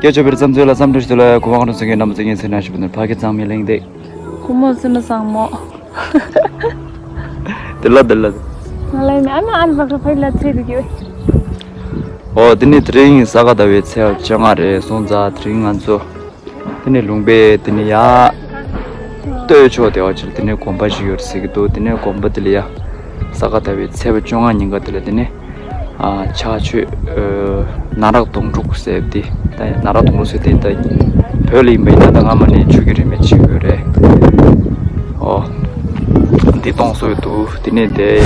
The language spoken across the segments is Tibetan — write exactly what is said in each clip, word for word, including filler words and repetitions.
སྐྱབས་བཅོལ་བའི་བསམ་ཚུལ་ལ་བསམ་འགྲུབ་ཞུ་ལ་གོ་བ་ཁོང་ཚོ་ངའི་རྣམ་པ་ཚོ་ངའི་ཚེ་ན་ཞུ་བ་ནི་ཕ་གི་གཙང་མའི་གླེང་སྟེགས། ཁོ་མོ་སུ་ན་བཟང་མོ། དེ་ལ་དེ་ལ། ང་ལ་ཡིན་ཨ་མ་ཨན་བག་ཕ་ལ་ཚེ་རིག་ཡོད། ཨོ་དེ་ནི་དེ་རིང་ས་ག་ཟླ་བའི་ཚེས་བཅོ་ལྔ་རེད་སོང་ཙང་དེ་རིང་ང་ཚོ། དེ་ནས་ལུང་པའི་དེ་ནས་ཡར་སྟོད་ཕྱོགས་དེ་བ་ཅིག་དེ་ནས་དགོན་པ་ཞིག་ཡོད་ཟེར་གྱི་འདུག་དེ་ནས་དགོན་པ་དེ་ལ་ཡ་ས་ག་ཟླ་བའི་ཚེས་པ་བཅོ་ལྔ་ཉིན་ཀ་དེ་ལ་དེ་ནས་ཨ་ཕྱག་མཆོད་ཨ་ན་རག་དོང་སྤྲུགས་ཟེར་དེ་ད་ན་རག་དོང་སྤྲུགས་ཟེར་དེ་ད་བོད་ལ་ཡིན་པ་ཡིན་ན་ད་སྔ་མ་ནས་མཆོད་ཀྱི་རིན་མེད་བྱེད་དགོས་རེད། ཨོ་འདི་གཏོང་སྲོལ་འདུག་དེ་ནས་དེ་ཡ་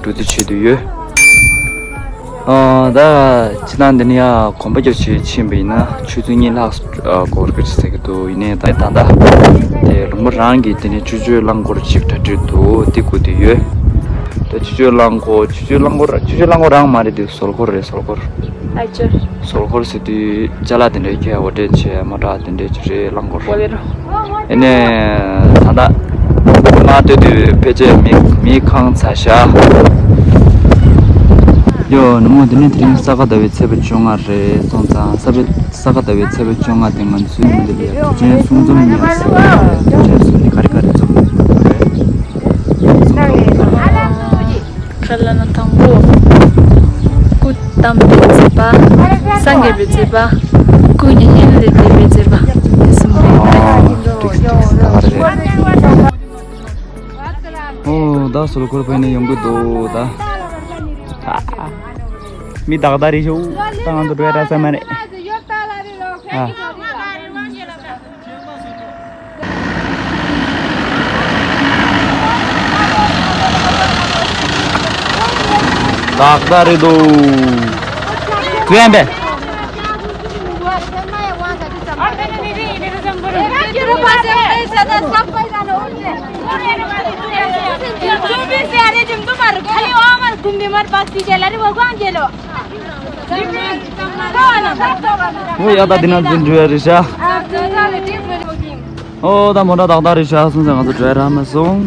འབྲུ་རྩི་མཆོད་དུ་ཡོད། ཨ་ད་ཕྱི་ནང་འདི་ནི་ཡ་གོམ་པ་རྒྱབ་ཆེད་ཕྱིན་པ་ཡིན་ན་ཆུ་ཚོད་གཉིས་ལྷག་འགོར་གི་ཟེར་གི་འདུག་ཡིན་ནའི་ད་ད་ད་དེ་ལུང་པ་རང་གི་དེ་ནས་ཆུ་སྤྱོད་རླངས་འཁོར་ཅིག་གྲ་སྒྲིག་འདུག་དེ་སྒུག་དེ་ཡོད། ད་ཆུ་སྤྱོད་རླངས་འཁོར་ཆུ་སྤྱོད་རླངས་འཁོར་ཆུ་སྤྱོད་རླངས་འཁོར་རང་མ་རེད་དེ་ཟོལ་འཁོར་རེད་ཟོལ་འཁོར། ཨ་ཅོ། ཟོལ་འཁོར་ཟེར་དུས་ཅ་ལག་དེ་འདྲའི་ཁྱེད་འོ་འདྲས་བྱས་མོ་ཊ་དེ་འདྲས་ཅིག་རེད་རླངས་འཁོར། ཨེ་ནས་ད་ལྟ་མ་ལྟོས་དུས་ཕལ་ཆེར་མི་མི་ཁང་ཚ་ཤག་ཡོ་ནུ་མོ་འདི་ནི་དེ་རིང་ས་ག་ཟླ་བའི་ཚེས་པ་བཅོ་ལྔ་རེད་སོང་ཙང་ས་པའི་ས་ག་ཟླ་བའི་ཚེས་པ་བཅོ་ལྔ་དེ་ང་ཚོའི་མི་འདི་ལ་དུས་ཆེན་གསུང་རྩོམ་ཉར་ཟེར་དུས་ཆེན་གསུང་ནི་ག་རེ་ག་རེ་རྩོམ་རེད། ག་ལ་ན་དང་པོ། སྐུ་བལྟམས་པའི་མཛད་པ། སངས་རྒྱས་པའི་མཛད་པ། སྐུ་མྱ་ངན་ལས་འདས་པའི་མཛད་པ། དེ་གསུམ་རེད། ཨ་འགྲིག་འགྲིག་ད་ག་རེ་རེད། ཨོ་ད་ཟོལ་འཁོར་ཕེབས་ནས་ཡོང་གི་འདུག་ད། ཨ་མི་དག་དག་རེད་ཤོག་ད་ང་ཚོ་འགྲོ་ཡ་རག་ས་མ་རེད། ཨ། ཏག་ཏག་རེད་དོ། ཁུ་ཡན་པས། ཨོ་ཡ་ད་འདི་ན་འཛིན་འགྲོ་ཡ་རེད་ཤག་ཨོ་ད་མོ་ཊ་ཏག་ཏག་རེད་ཤག་སོང་ཙང་ང་ཚོ་འགྲོ་ཡ་རག་མ་སོང་།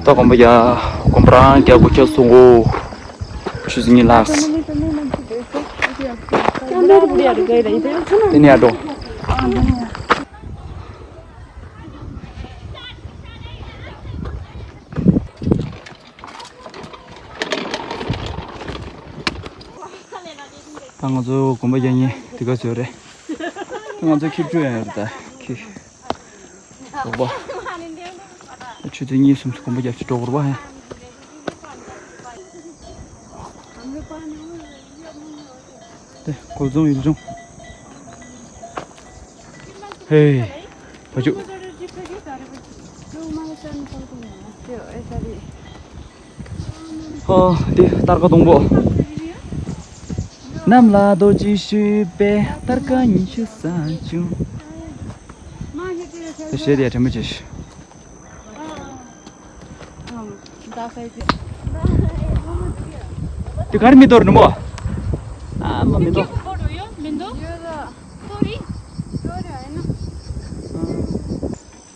ད་དགོན་པ་ཡ། དགོན་པ་རང་རྒྱ་སྒོ་ཁྱབ་སོང་གོ། ཆུ་ཚོད་གཉིས་ལྷག་དེ་ནས་ཡར་འགྲོ། ད་ང་ཚོ་དགོན་པ་རྒྱག་མཁན་འདི་ག་ཚོད་རེད། ད་ང་ཚོ་ཁྱི་བཅུ་ཡང་ཡོད་རེད་ད་ཁྱི། རོགས་པ། ཆུ་ཚོད་གཉིས་གསུམ་དགོན་པ་རྒྱབ་ཅིག་འགྲོ་དགོས་རེད་པ་ཧེ། དེ་གོ་རྫོང་ཡུལ་ལྗོངས། ཧེ། བ་ཅུ། ཨོ་དེ་སྟར་ཀ་སྡོང་པོ། གནམ་ལ་རྡོ་རྗེ་བཞུགས་པའི་སྟར་ཀ་ཉི་ཤུ་རྩ་བཅུ། དེ་གཞས་དེ་དྲན་པོ་བྱས་ཤིག་དེ་ག་རེ་མི་འདོར་ནུ་མོ། ཨ་མ་མི་འདོར།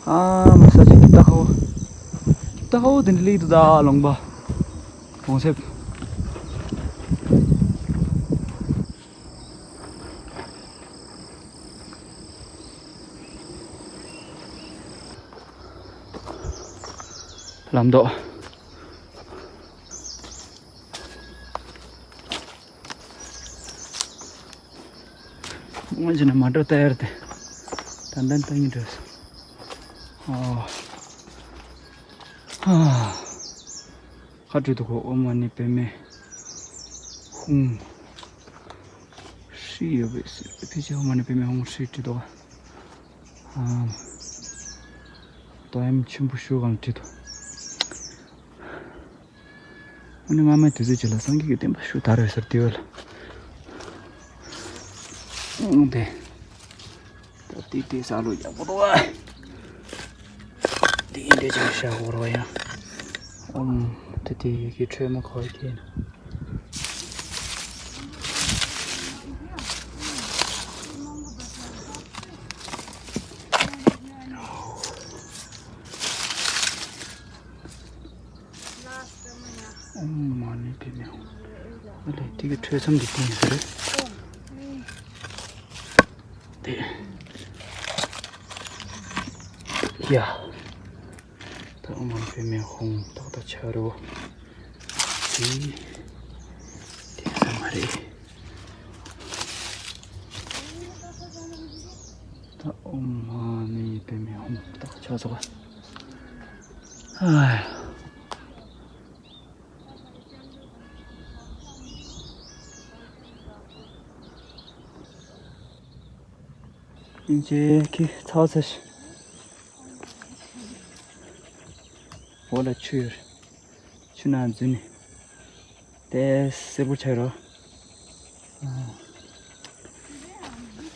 ཨ་མ་ས་ཅིག་ད་ཧོ། ད་ཧོ་དེ་འདྲ་ལིག་ཏུ་ད་ལོང་པ། གོང་གསེབ། ལམ་མདོ། སྔོན་ཆད་ནས་མ་འགྲོ་ལྟ་ཡར་དེ། ད་ལྟ་ལྟ་ཉིན་འགྲོ་སོང་། ཨོ། ཨ། ཁ་བྲིས་འདུག་གོ་ཨོཾ་མ་ཎི་པདྨེ་ཧཱུྃ། ཡོད་པའི་ཕལ་ཆེར་ཧོ་མ་ནི་པའི་མི་ཧོང་ཧྲི་བྲིས་འདུག་ཨ། ཏོག་ཡམ་ཆེན་པོ་ཞུ་གང་བྲིས་འདུག་ཨ་ནི་སྔ་མའི་དུས་ཚོད་ཅིག་ལ་སངས་རྒྱས་ཀྱི་བསྟན་པ་ཞུ་དར་བའི་སར་དེ་བས་ལ། ཨང་དེ། ད་ཏི་ཏི་ས་ལོ་ཡག་པོ་འདུག་ཨ། ཏི་ཏི་ཅིག་བཞག་དགོས་རེད་ཡ། ཨམ། ཏི་ཏི་ཡི་གེ་ཁྲོས་མ་ཁོ་ཡི་གེ་ན། ཨོཾ་མ་ཎི་པདྨེ་ཧཱུྃ། ཨ་ལས་དེ་གི་ཁྲོས་མཚམས་འདི་བསྟན་ཡོད་རེད། དེ། ཡ། ད་ཨོཾ་མ་ཎི་པདྨེ་ཧཱུྃ་ཏག་ཏག་ཆ་རོ། དེ། དེ་ས་མ་རེད། ད་ཨོཾ་མ་ཎི་པདྨེ་ཧཱུྃ་ཏག་ཆ་སོགས། ཨ། ཡིན་ཅེ་ཁི་ཚའོ་ཚེ་ཤི། འོ་ལ་ཆུ་ཡོད་རེད། ཆུ་ནང་འཛུལ་ནས། དེ་སེར་པོ་ཆགས་རོ།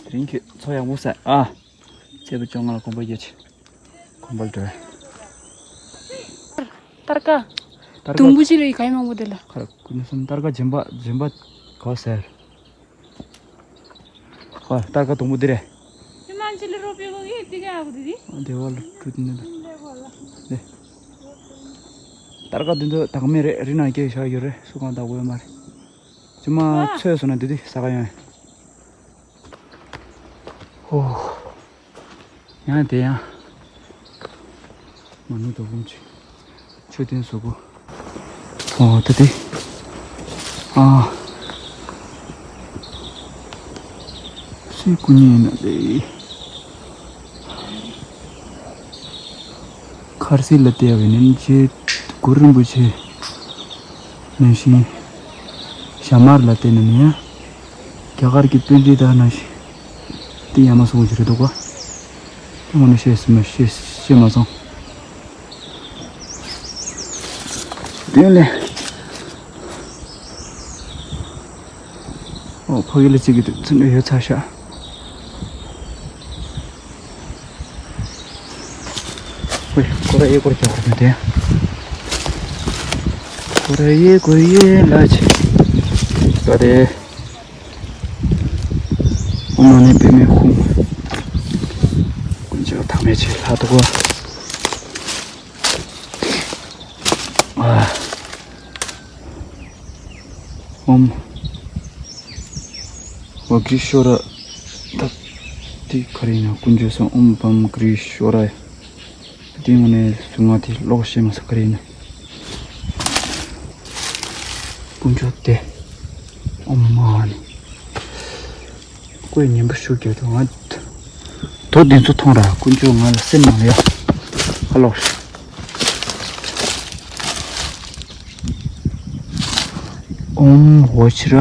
དེ་རིང་ཁྱོད་ཚོ་ཡག་པོ་ཟ་ཨ། ཚེས་པ་བཅོ་ལྔ་ལ་དགོན་པ་བརྒྱད་ཅིག་དགོན་པར་འགྲོ། སྟར་ཀ་སྟར་ཀ་དུམ་བུ་ཅིག་ལ་ཡི་ག་ཡི་མང་པོ་དེ་ལ། ཁ་ར་ཀུན་སུམ་སྟར་ཀ་སྦྱིན་པ་སྦྱིན་པ་གོ་ཟེར། ཨ་སྟར་ཀ་དུམ་བུ་དེ་རེད། ཨ་དེ་བ་ལ་ཁྲུ་དེ་ནི་ལ། དེ། སྟར་ཀ་དེ་ཚོ་བདག་མེད་རེད། རི་ནང་སྐྱེས་བཞག་ཡོད་རེད། སུ་གང་བདག་པོ་ཡོད་མ་རེད། ཅི་མ་ཚོས་སོང་ན་དེ་དུས་ཟ་ག་ཡོང་། ཧོ། ཡང་དེ་ཡང་། མ་ནུ་དོ་བུམ་ཆུ། ཆུ་དེ་སོ་གོ། ཨོ་ད་དེ། ཨ། སུའི་སྐུ་བརྙན་ཡིན་ན་དེ། མཁར་གསིལ་ལ་བལྟས་པ་ཡིན་ན་རྗེ་གུ་རུ་རིན་པོ་ཆེ་ནང་བཞིན་ཞྭ་དམར་ལ་བལྟས་ན་ནི་ཡང་རྒྱ་གར་གྱི་པཎྜི་ཏ་ནང་བཞིན་དེ་ཡང་མ་སོང་གི་རེད་འདུག་ག་དངོས་གནས་ཤེས་སུ་མ་ཤེས་ཤེས་མ་སོང་། དེ་ལས། ཨོ་ཕ་གི་ལ་གཅིག་གི་དུས་ཚོད་ནས་ཡོད་ཚར་ཤག་ཝེ། ཀོ་ར་ཡེ་ཀོ་ར་ཀྱོག་ར་མེད་དེ། ཀོ་ར་ཡེ་ཀོ་ར་ཡེ་ལ་ཆེ། ཀ་རེ། ཨོཾ་མ་ཎི་པདྨེ་ཧཱུྃ། དཀོན་མཆོག་ཐ་མལ་ཆེ་ལྷ་ཐུག་པ། ཨ། ཨོཾ། བ་གི་ཤྭ་ར། ད་དེ་ག་རེ་ཡིན་ན་དཀོན་མཆོག་གསུམ་ཨོཾ་བམ་གི་རི་ཤྭ་ར། དེ་དངོས་གནས་གཟུངས་སྔགས་དེ་ཀློག་ཤེས་མ་སོང་ག་རེ་ཡིན་ན། དཀོན་མཆོག་དེ། ཨོཾ་མ་ཎི། ཀོས་ཉན་པ་ཞུ་རྒྱུ་དང་ང་། དོ་དེ་ཚོ་མཐོང་ར་དཀོན་མཆོག་ང་ལ་སེམས་ནང་ལ་ཡ། ཧ་ལོ། ཨོཾ་ཝ་ཅི་ར།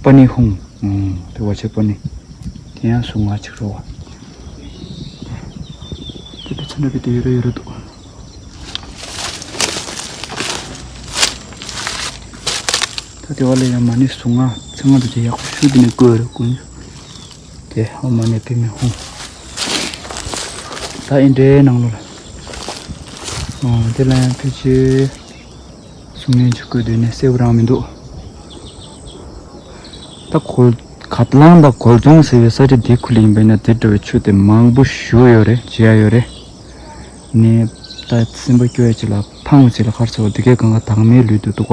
པ་ཎི་ཧཱུྃ། ཨོཾ་དེ་ཝ་ཅི་ར་པ་ཎི། དེ་ཡང་གཟུངས་སྔགས་གཅིག་རེད་བ། དེ་དེ་ཚོ་འདྲ་བའི་དེ་ཡོད་རེད་ཡོད་རེད་འདུག་ད་དེ་བ་ལ་ཡང་མ་ཎི་གཟུངས་སྔགས་ཚིག་སྔགས་དེ་ཚོ་ཡག་པོ་ཞུ་དེ་ནས་བཀོད་རེད་ཀུན། དེ་ཨོཾ་མ་ཎི་པདྨེ་ཧཱུྃ། ད་ཨིན་དྲའི་ནང་ལོགས་ལ། ཨོ་དེ་ལ་ཡང་ཕལ་ཆེར་གཟུངས་སྔགས་ཅིག་བཀོད་དུས་ནས་གསལ་པོ་རང་མི་འདུག་ད་གོལ་ཁ་ལང་དང་གོལ་རྫོང་ཟེར་བའི་ས་ཆ་འདི་ཁུལ་ཡིན་པས་ན་དེ་འདྲ་བའི་ཆུ་དེ་མང་པོ་ཞུ་ཡོད་རེད། མཇལ་ཡོད་རེད། ནས་ད་སེམས་པ་སྐྱོ་ཡ་ཅིག་ལ་ཕངས་ཅིག་ལ་ཁར་ཚོ་འདི་གའི་གང་ག་དྭངས་མའི་ལུས་དུ་འདུག་ག་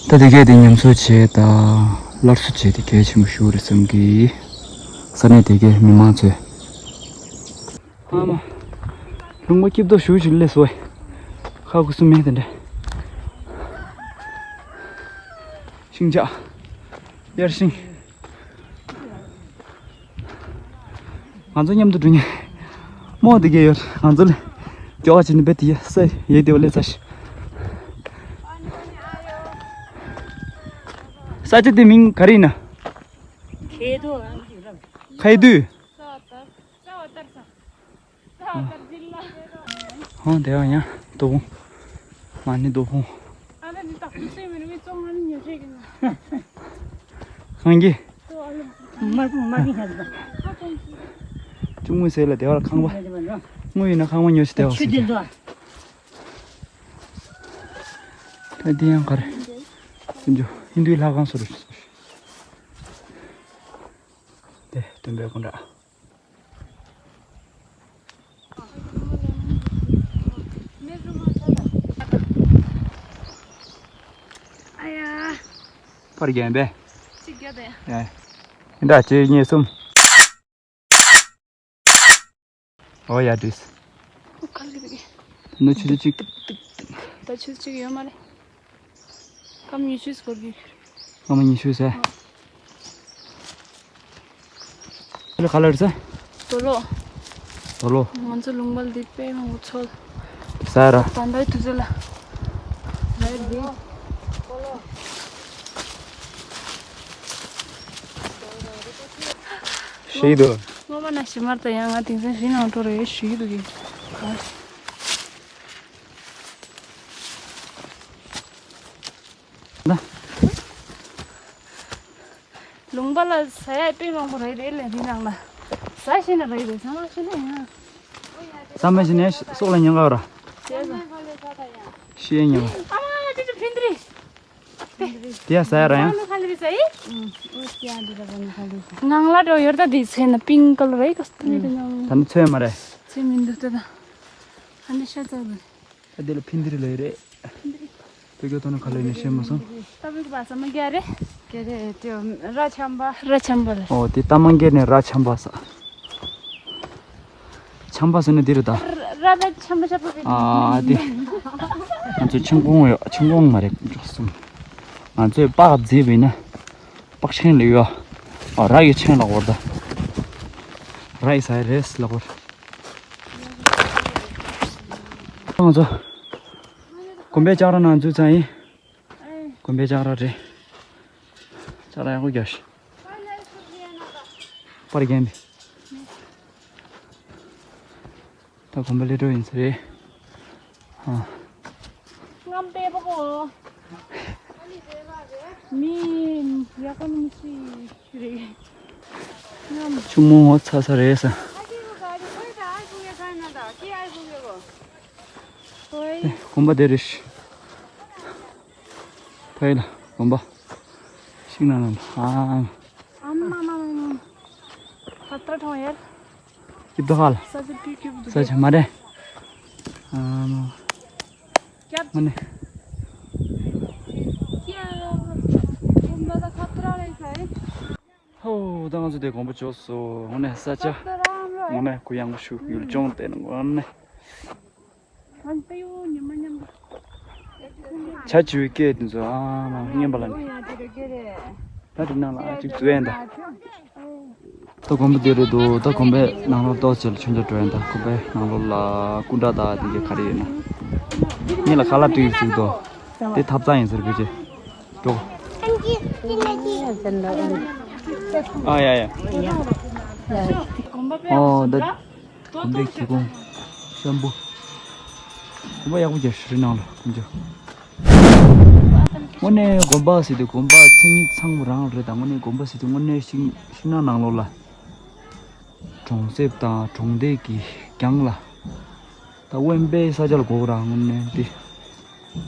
ད་དེ་གས་དེ་ཉམས་གསོ་བྱས་དང་སླར་གསོ་བྱས་ཏེ་གལ་ཆེན་པོ་ཞིག་རེད་བསམ་གི། ས་གནས་དེ་གའི་མི་མང་ཚོས། ཨ་མ། ལུང་པ་སྐྱིད་པོ་ཞུ་ཞིག་སླེབས་སོང་། ཁ་ཁུ་སུམ་མེད་དེ་འདྲ། ཤིང་ཆ། དབྱར་ཤིང་། ང་ཚོ་མཉམ་དུ་འགྲོ་ཉེ། མོ་དེ་གས་ཡོད། ང་ཚོ་ལས། མགྱོགས་པ་བྱས་ནས་བེད་དེ་ཡ་ས་ཡེ་དེ་བ་ལས་ཚ་ཤི། ས་ཆ་དེ་མིང་ག་རེ་ཡིན་ན། ཁེ་དུ། ཁེ་དུ། ཧོ་དེ་ཡང་ཡང་རྡོ་ཕུང་། མ་ཎི་རྡོ་ཕུང་། ཨ་ལ་ནི་ཏག་ཏག་སེ་མི་རུ་མི་ཙོང་ང་ནི་ཉོ་ཆེ་གི་ན། ཁང་གི། མ་གི་མ་གི་ཧ་ཟ། ཅུང་ངུ་ཟེར་ལ་དེ་བར་ཁང་པ། ངུ་ཡིན་ན་ཁང་པ་ཉོ་ཆེ་དེ་བར་ཆུ་ཟེར། དེ་འདུག་ད་འདི་ཡང་ག་རེ། སེམས་ཇོ་ཧིན་དུའི་ལྷ་ཁང་སོ་རེད། དེ་སྟོན་པའི་སྐུ་འདྲ། ཨ་ཡ། ཕར་རྒྱན་པས། གཅིག་རྒྱ་དེ། ཡ། འདྲ་གཅིག་གཉིས་གསུམ། ཨོ་ཡ་འགྲིགས། ཁ་ལི་རིག་ནུ་ཆུ་ཚོད་གཅིག་ད་ཆུ་ཚོད་གཅིག་ཡོད་མ་རེད། སྐམ་ཉི་ཤུ་སྐོར་གྱི། སྐམ་ཉི་ཤུ་ཟེར། ཁ་ལ་ཁ་ལར་ཟེར། དོ་ལོ། དོ་ལོ། ང་ཚོ་ལུང་པ་འདི་དཔེ་མང་པོ་ཚོ། ཟ་ར། ད་ལྟའི་དུས་ཚོད་ལ། རེད་འདི། ཤེས་འདུག་སྔོན་མ་ན་ཞི་མར་དང་ཡང་ང་དེང་སང་རི་ནང་འགྲོ་རེ་ཞུ་གི་འདུག་གི། ན། ལུང་པ་ལ་ཟ་ཡ་དཔེ་མང་པོ་རེད་རེད་ལ་རི་ནང་ལ། ཟ་ཤེས་ན་རེད་རེད་ཟ་མ་ཤེས་ན་ཡང་། ཟ་མ་ཤེས་ན་སྲོག་ལ་ཉེན་ཁ་ར། དེ་ལ། ཤེས་ཉེན་ཁ། ཨ་མ་དེ་ཚོ་ཕན་དྲི། དེ་ཡ་ཟ་ཡ་ར་ཡང་། ཁ་ལི་བི་ཟ་ཡི། ངང་ལ་འགྲོ་ཡོར་ད་དེ་ཚེ་ན་པིང་ཀ་ལོ་རེད་ག་སྟོན་ཡོད་ད་ནང་། ད་ནི་ཚོད་མ་རེད། ཚེ་མི་འདུག་ད་ད། ཨ་ནི་ཤ་ཚ་དུ། ད་དེ་ལ་ཕིན་དིར་ལས་རེད། ཕིན་དིར། བོད་སྐད་ཐོག་ནས་ག་ལས་ནས་ཤེས་མ་སོང་། ད་བོད་ཀྱི་བ་ས་མ་རྒྱ་རེད། རྒྱ་རེད་དེ་ར་ཆམ་པ། ར་ཆམ་པ་ལ། ཨོ་དེ་ཏ་མང་རྒྱ་ནས་ར་ཆམ་པ་ས། ཆམ་པ་ཟེར་ན་འདི་རེད་ད། ར་ར་ཆམ་པ་ཆམ་པ་རེད། ཨ་དེ། ང་ཚོ་ཆང་ཀོང་ཡོད་ཆང་ཀོང་མ་རེད་འཇོག་སོང་། ང་ཚོས་པགས་བརྫིས་པ་ཡིན་ན། པགས་ཆེན་ལ་ཡོད། ཨ་ར་ཡི་ཆེན་ལ་བོར་ད། ར་ཡི་ས་ཡི་རེས་ལ་བོར། ང་ཚོ། དགོན་པའི་ལྕགས་ར་ནང་འཛུལ་ཚར་ཡིན། དགོན་པའི་ལྕགས་ར་རེད། ལྕགས་ར་ཡག་པོ་རྒྱག་ཤི། པར་རྒྱན་པས། ད་དགོན་པ་སླེབས་འགྲོ་ཡིན་ས་རེད། ཨ། རྔམ་པས་པ་གོ། མི་ཡག་པོ་མི་ཤེས་རེད། རྔམ། ཆུ་མོ་ངོ་ཚ་ས་རེད་ས། དགོན་པ་དེ་རེད་ཤི། ཕ་ཡུལ་ལ་དགོན་པ། ཤིང་ནགས་ལ། ཨ་མ་མ་མ་མ། ད་ལྟ་གྲོང་ཡར། སྐྱིད་དོ་ཧ་ལ། ས་ཆ་དུས་སྐྱིད་པོ་འདུག་ས་ཆ་མ་རེད། ཨ་མ། སྐྱབས། དངོས་གནས། ཧོ། ད་ང་ཚོ་དེ་དགོན་པ་ཕྱོགས་སུ་དངོས་གནས་ས་ཆ། དངོས་གནས་གུ་ཡངས་པོ་ཞུ་ཡུལ་ལྗོངས་དེ་ནི་དངོས་གནས། ཆ་བྱིའུའི་སྐད་དེ་ཚོ་ཨ་མ་སྙན་པ་ལ་ནི། ད་དེ་ནང་ལ་ཨ་ཅིག་འཛུལ་ཡན་ད། ད་དགོན་པ་འདི་རེད་འདུག་ད་དགོན་པའི་ནང་ལོགས་ཏོག་ཙམ་ལ་མཆོད་མཇལ་འགྲོ་ཡན་ད། དགོན་པའི་ནང་ལོགས་ལ་སྐུ་འདྲ་དང་དེ་གའི་ག་རེ་ཡོད་ན། ངེད་ལ་ཁ་ལག་སྤྲད་ཡོད་ཟེར་འདུག་དེ་ཐབ་ཚང་ཡིན་ཟེར་བུ་ཅེ། འགྲོ། ཨ་ཡ་ཡ། ཨོ་ད། དགོན་པའི་ཁྱི་གུང་། ཤམ་བུ། དགོན་པ་ཡག་པོ་རྒྱག་ཤི་རི་ནང་ལ་དཀོན་མཆོག་དངོས་གནས་དགོན་པ་ཟེར་དུས་དགོན་པ་མཚན་ཉིད་ཚང་བ་རང་རེད་ད། དངོས་གནས་དགོན་པ་ཟེར་དུས་དངོས་གནས་ཤིང་ཤིང་ནགས་ནང་ལོགས་ལ། གྲོང་གསེབ་དང་གྲོང་སྡེ་གི་གྱང་ལ། ད་དབེན་པའི་ས་ཆ་ལ་གོ་ར་དངོས་གནས་འདི།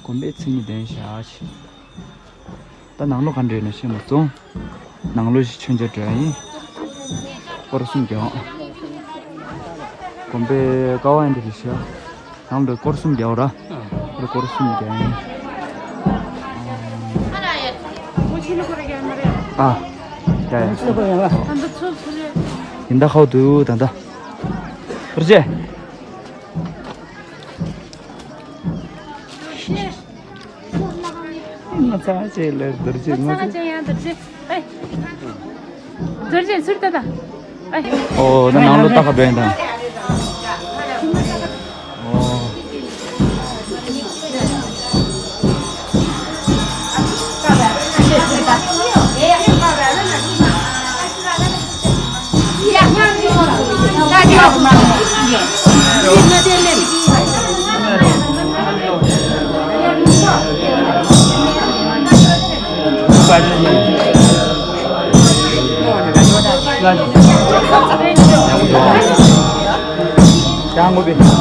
དགོན་པའི་མཚན་ཉིད་ལྡན་ཤག་ཅིག་ད་ནང་ལོགས་ག་འདྲ་ཡོད་ན་ཤེས་མ་སོང་། ནང་ལོགས་ཤིག་མཆོད་མཇལ་འགྲོ་ཡ་ཡིན། སྐོར་གསུམ་རྒྱག་དགོན་པའི་ཀ་བ་ཡིན་འདྲ་རེད་ཤག་ནང་ལོགས་སྐོར་གསུམ་རྒྱག་ར། སྐོར་གསུམ་རྒྱག་ཡིན། ཨ། རྒྱག་ཡིན། ཡིན་ད་ཁའོ་དུ་ད་ད། རེད་ཅེ། ང་ཚ་ཅེ་ལེ་རྡོ་རྗེ། ང་ཚ་ཅེ་ཡང་རྡོ་རྗེ། ཨེ། རྡོ་རྗེ་ཚུར་ལྟ་ད། ཨེ། ཨོ་ད་ནང་ལོགས་ལྟ་ག་འགྲོ་ཡིན་ད། ཨོ། ད་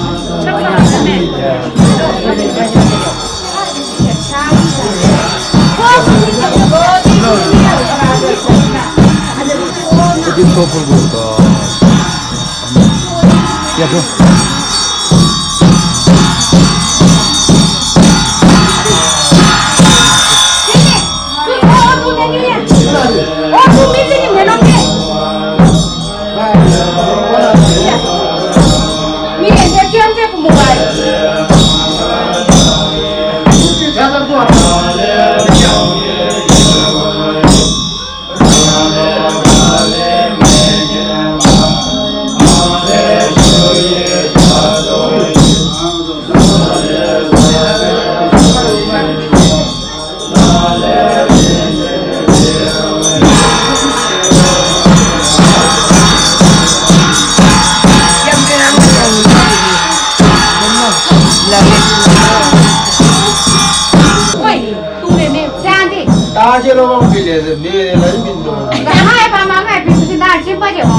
ཁྱེད་སློབ་དཔོན་པའི་ལས་ཟེར་མི་ལ་ཡིན་མིན་འགྲོ། ད་ཧ་ཡ་པ་མ་མ་པི་སི་ད་ཁྱིམ་པ་ཅེ་ཧོ།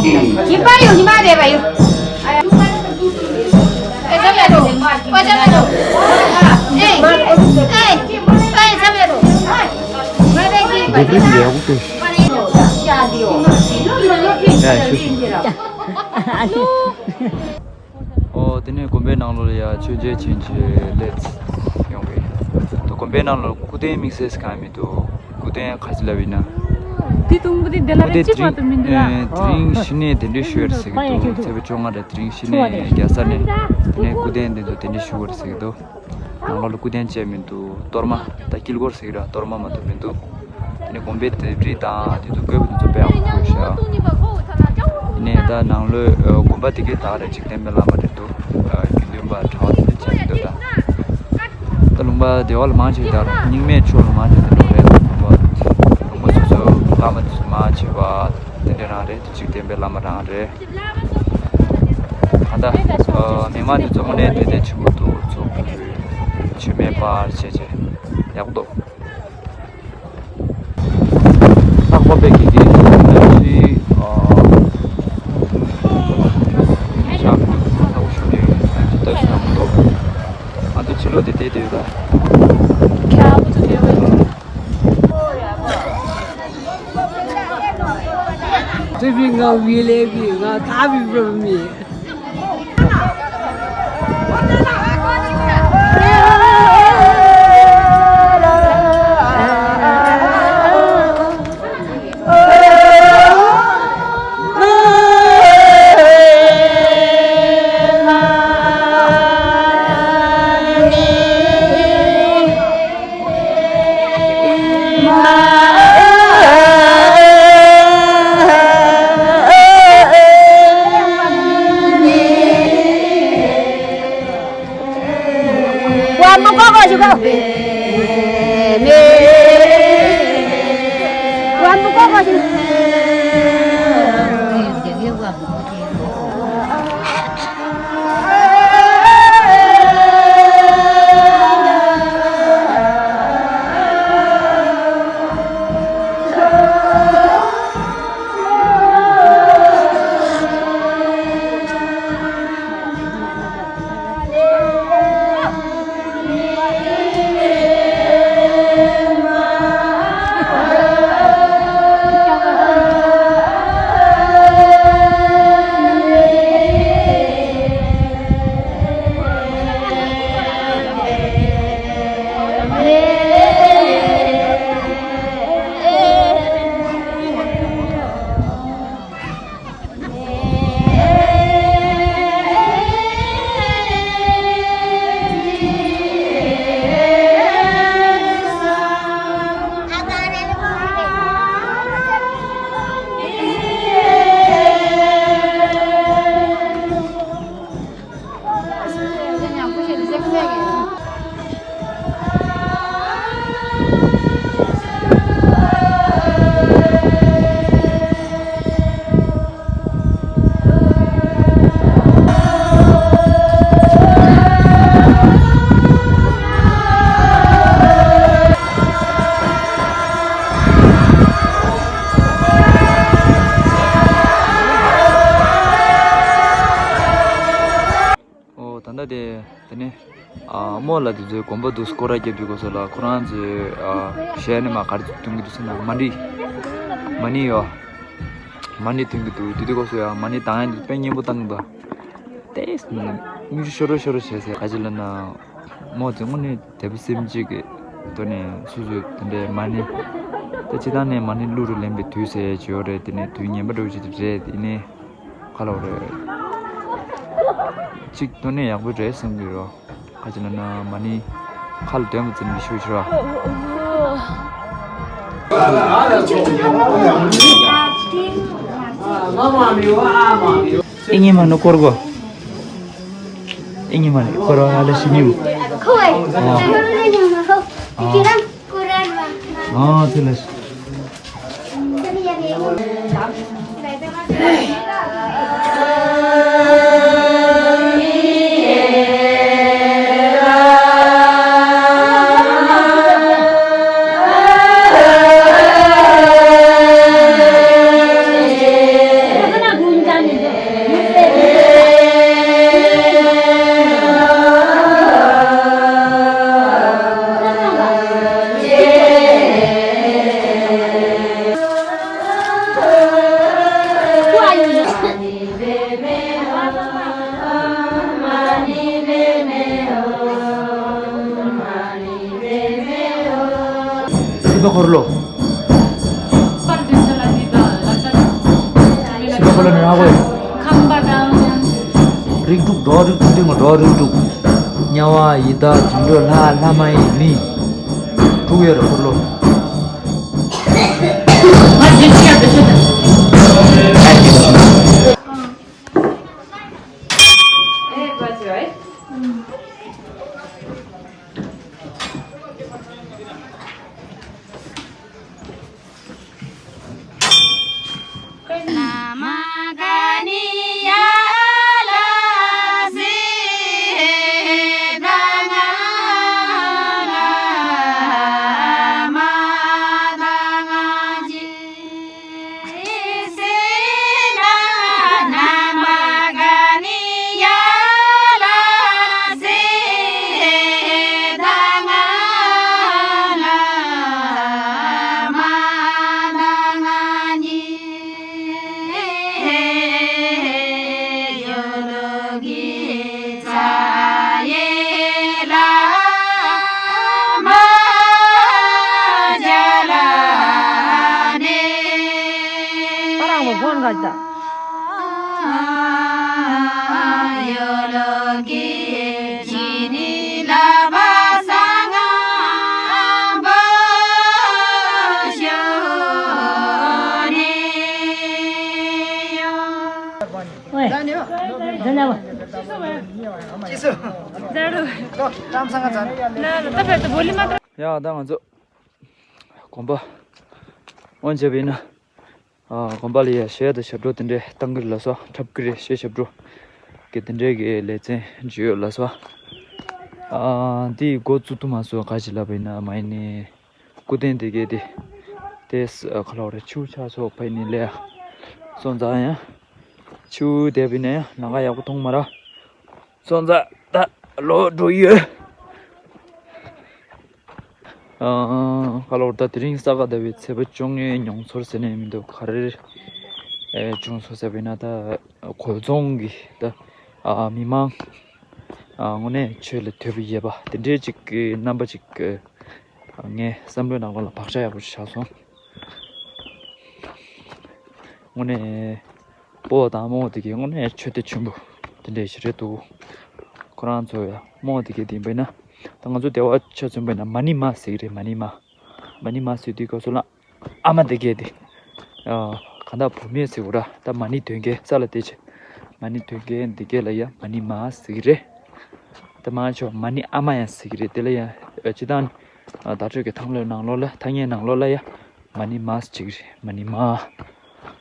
ཁྱིམ་པ་ཡོད་ཉི་མ་རེ་བ་ཡོད། ཨེ་ཟ་མེད་རོ། པ་ཟ་མེད་རོ། ཨེ་ཨེ་ཨེ་ཟ་མེད་རོ། ང་རེ་གི་པ་ཟ་མེད་རོ། ཡ་ཤུ་ཤུ། ཨོ་དེ་ནས་དགོན་པའི་ནང་ལོགས་ལ་ཡ་མཆོད་མཇལ་ཕྱིན་ཆད་སླེབས་ཡོང་གི། དོ་དགོན་པའི་ནང་ལོགས་སྐུ་རྟེན་དམིགས་བསལ་གང་ཡང་མི་འདུག་སྐུ་རྟེན་ག་ཅི་ལབ་ཡིན་ན། དེ་དུང་པོ་དེ་འདི་ལ་སྐུ་རྟེན་རེ་གཅིག་མ་གཏོགས་མི་འདུག་ཨ། དེ་རིང་ཕྱི་ནས་གདན་འདྲེན་ཞུ་ཡ་རེད་ཟེར་གི་འདུག་ཚེས་པ་བཅོ་ལྔ་རེད། དེ་རིང་ཕྱི་ནས་རྒྱལ་ས་ནས་དེ་ནས་སྐུ་རྟེན་དེ་ཚོ་གདན་འདྲེན་ཞུ་དགོས་རེད་ཟེར་གི་འདུག་ནང་ལོགས་ལ་སྐུ་རྟེན་བཅས་མི་འདུག་གཏོར་མ་ད་དཀྱིལ་འཁོར་ཟེར་གི་ར། གཏོར་མ་མ་གཏོགས་མི་འདུག་དེ་ནས་དགོན་པའི་ལྡེབས་རིས་དང་དེ་ཚོ་བཀོད་པ་དེ་ཚོ་དཔེ་ཡག་པོ་བཀོད་ཤག་དེ་ནས་ད་ནང་ལོགས་དགོན་པ་དེ་གའི་ད་རེ་གཅིག་བསྟན་པའི་བླ་མ་རེད་འདུག་དགེ་འདུན་པ་གྲྭ་བ་དེ་འདྲ་བཅས་མི་འདུག་ད་ད་ལུང་པ་སྡེ་བ་ལ་མང་ཆེ་ད་རྙིང་མའི་ཕྱོགས་ལ་མང་ཆེ་དེ་འདྲ་རེད། ལུང་པ་ལུང་པ་སོ་སོའི་བླ་མ་དེ་ཚོ་མང་ཆེ་བ་དེ་འདྲ་རང་རེད། གཅིག་བསྟན་པའི་བླ་མ་རང་རེད། ད་ལྟ་མི་མང་དེ་ཚོ་དངོས་གནས་དད་ལྡན་ཆེན་པོ་འདུག་ཚོགས་ཆོས་མེད་པར་བྱས་བྱས་ཡག་པོ་འདུག་ལྷག་པ་པའི་དགེ་རྒན་གྱིས་ཞག་ལྷག་པོ་ཞུ་ནས་ལྟ་ཞིག་ཡག་པོ་འདུག་ང་ཚོ་ཕྱི་ལོགས་དེ་བལྟས་དུས་ད། ཚེ་བི་ང་བི་ལེ་བི་ང་ད་བི་བི་མི། དེ་ནས་ཨ་རྨོ་ལགས་དེ་ཚོའི་དགོན་པ་འདུག་སྐོར་ར་བརྒྱབ་པའི་སྐོར་སོགས་ལ་ཁོ་རང་ཚོའི་ཨ་གཞས་ནས་མ་ག་རེ་འདོན་གྱི་འདུག་ཟེར་ན་མ་ཎི། མ་ཎི་ཡོད། མ་ཎི་འདོན་གྱི་འདུག་དེ་དུས་སྐབས་སུ་ཡང་མ་ཎི་བཏང་ཡ་འདི་དཔེ་སྙན་པོ་བཏང་གི་འདུག་དེ་མི་ཤོ་རོ་ཤོ་རོ་བྱས་ཟེར་ག་ཅི་ལབ་ན། རྨོ་དེ་དངོས་གནས་དད་པ་སེམས་བསྐྱེད་ཀྱི་ཐོག་ནས་སོ་སོས་དེ་འདྲའི་མ་ཎི། ད་སྤྱིར་བཏང་ནས་མ་ཎི་གླུ་རུ་ལེན་པའི་དུས་ཟེར་ཡ་ཅིག་ཡོད་རེད། དེ་ནས་དུས་ངན་པ་འདྲ་བོ་ཅིག་རེད། དེ་ནས་ག་ལབ་རེད། གཅིག་ཐོག་ནས་ཡག་པོ་རེད་བསམ་གྱི་ཡོད། ག་ཅི་ལབ་ན་མ་ཎི་ཁ་ལ་འདོན་པ་ཙམ་གྱིས་ཤུགས་ཆེ་བ། ཨེ་ཉི་མ་ནུ་སྐོར་གོ། ཨེ་ཉི་མ་ནུ་སྐོར་བ་ཨ་ལ་ཤི་ཉིམ། ཁོ་བས། ཨ། ཁོ་རང་ལ་ཉི་མ་ཁོ། ཨ། ཁྱེད་རང་སྐོར་ར་བ། ཨ་ཚེ་ལ་ཤི། སྲིད་པ་འཁོར་ལོ། སྲིད་པ་འཁོར་ལོ་ནི་ར་བས། ཁམས་པ་དང་། རིགས་དྲུག་འགྲོ་རིགས་དྲུག་སྟེང་ལ་འགྲོ་རིགས་དྲུག་དམྱལ་བ་ཡི་དྭགས་དུད་འགྲོ་ལྷ་ལྷ་མ་ཡིན་མི། དྲུག་ཡོད་རེད་འཁོར་ལོ། ཡ་ད་ང་ཚོ། དགོན་པ་འོན་བྱས་པ་ཡིན་ན། ཨ། དགོན་པ་ལ་ཡ་གཞས་དང་ཞབས་བྲོ་དེ་འདྲས་བཏང་གི་རེད་ལབ་སོང་། འཁྲབ་ཀྱི་རེད། གཞས་ཞབས་བྲོ་གི་དེ་འདྲས་ཀྱི་ལེ་ཚན་ཅིག་ཡོད་ལབ་སོང་། ཨ། འདི་འགོ་བཙུགས་ཐུབ་མ་སོང་། ག་ཅི་ལབ་པ་ཡིན་ན་མ་ཡིན་ནི་སྐུ་རྟེན་དེ་གས་དེ་དེ་ག་ལབ་རེད། ཆུ་ཆག་སོགས་ཕ་ཡིན་ནི་ལས་ཡ་སོང་ཙང་ཡ་ཆུ་དེ་བ་ཡིན་ན་ཡ་ལམ་ཁ་ཡག་པོ་མཐོང་མ་ར། སོང་ཙང་ད་ལོག་འགྲོ་ཡོད། ཨ། ཁ་ལོར་ད་དེ་རིང་ས་ག་ཟླ་བའི་ཚེས་པ་བཅོ་ལྔའི་མྱོང་ཚོར་ཟེར་ནས་མི་འདུག་ག་རེ་ཨེ་བྱུང་སོང་ཟེར་བས་ན། ད་གོལ་རྫོང་གི་ད་ཨ་མི་མང་ཨ་དངོས་གནས་ཆོས་ལ་དད་པ་ཡོད་པ་དེ་འདྲའི་ཅིག་གི་རྣམ་པ་ཅིག་ངའི་བསམ་བློའི་ནང་ལོགས་ལ་བག་ཆགས་ཡག་པོ་ཞིག་ཆགས་སོང་། དངོས་གནས། སྤོ་བོ་དང་རྨོ་བོ་དེ་གའི་དངོས་གནས་ཆོས་དད་ཆེན་པོ་དེ་འདྲ་ཞིག་རེད་འདུག་ཁོ་རང་ཚོ་ཡང་རྨོ་བོ་དེ་གའི་དེ་ཡིན་པས་ན། ད་ང་ཚོ་སྡེ་བ་ཆ་མཚོན་པས་ན་མ་ཎི་མ་ཟེར་གི་རེད། མ་ཎི་མ། མ་ཎི་མ་ཟེར་དུས་སྐབས་སུ་ལ་ཨ་མ་དེ་གའི་དེ། ཨ། གང་ལྟར་བུད་མེད་ཟེར་དགོས་ར། ད་མ་ཎི་འདོན་མཁན་ས་ལ་བལྟས་བྱས། མ་ཎི་འདོན་མཁན་དེ་གའི་ལ་ཡང་མ་ཎི་མ་ཟེར་གི་རེད། ད་མང་ཆེ་བ་མ་ཎི་ཨ་མ་ཡང་ཟེར་གི་རེད། དེ་ལ་ཡང་ཨ་སྤྱིར་བཏང་ཨ་བརྡ་སྤྲོད་ཀྱི་ཐང་ལྷོད་ནང་ལོགས་ལ། ཐ་སྙད་ནང་ལོགས་ལ་ཡང་མ་ཎི་མ་ཟེར་གི་རེད། མ་ཎི་མ།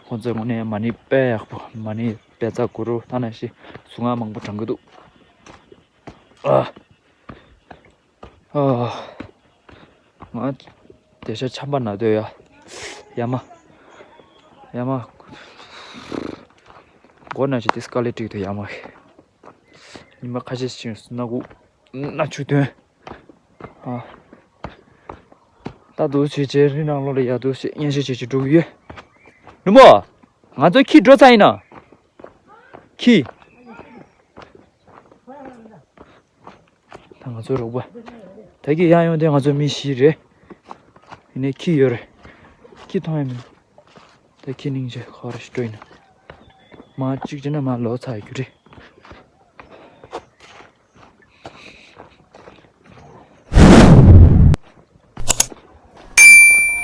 ཁོང་ཚོས་དངོས་གནས་མ་ཎི་དཔེ་ཡག་པོ། མ་ཎི་དཔེ་ཚ་གུ་རུ་ཐ་ན་ཤི་གཟུངས་སྔགས་མང་པོ་བགྲང་གི་འདུག་ཨ། ཨ། ང་དེ་ཤ་ཆམ་པ་ན་དོ་ཡ། ཡ་མ། ཡ་མ། མགོ་ན་ཤི་དེ་སྐ་ལེ་ཀྲིག་དོ་ཡ་མ། ཉི་མ་ཁ་ཤས་ཤིག་སོང་ན་སྒུག་སྣ་ཆུ་ཐོན། ཨ། ད་འདུག་བྱས་བྱས་རི་ནང་ལོགས་ལ་ཡར་འདུག་བྱས་གཉེན་བཤད་བྱས་བྱས་འགྲོ་གི་ཡོད། ནུ་མོ། ང་ཚོ་ཁྱི་འགྲོ་ཚར་ཡིན་ན། ཁྱི། ད་ང་ཚོའི་རོགས་པ། ད་གི་ཡང་ཡོང་དེ་ང་ཚོ་མི་བཞི་རེད། ཡིན་ནའི་ཁྱི་ཡོད་རེད། ཁྱི་མཐོང་ཡ་མིན། ད་ཁྱི་སྙིང་རྗེ་ཁོ་ར་ཞིག་འགྲོ་ཡིན། མ་གཅིག་བྱས་ན་མ་ལོག་ཚར་རྒྱུ་རེད།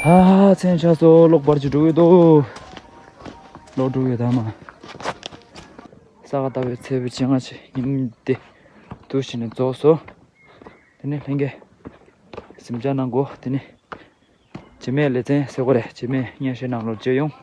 ད་མཚན་ཆ་སོ་གློག་འབར་གྱི་འགྲོ་གི་འདུག་གློག་འགྲོ་གི་ད་མ། ས་ག་ཟླ་བའི་ཚེས་པའི་བཅོ་ལྔ་ཆེ་ཉིན་དེ་དུ་ཞིག་ནས་རྫོགས་སོ། དེ་ནས་ལྷན་རྒྱས་གཟིམ་འཇག་གནང་དགོས། དེ་ནས་རྗེས་མའི་ལེ་ཚན་ཟེར་དགོས་རེད། རྗེས་མའི་སྙན་ཞུ་ནང་ལོགས་མཇལ་ཡོང་།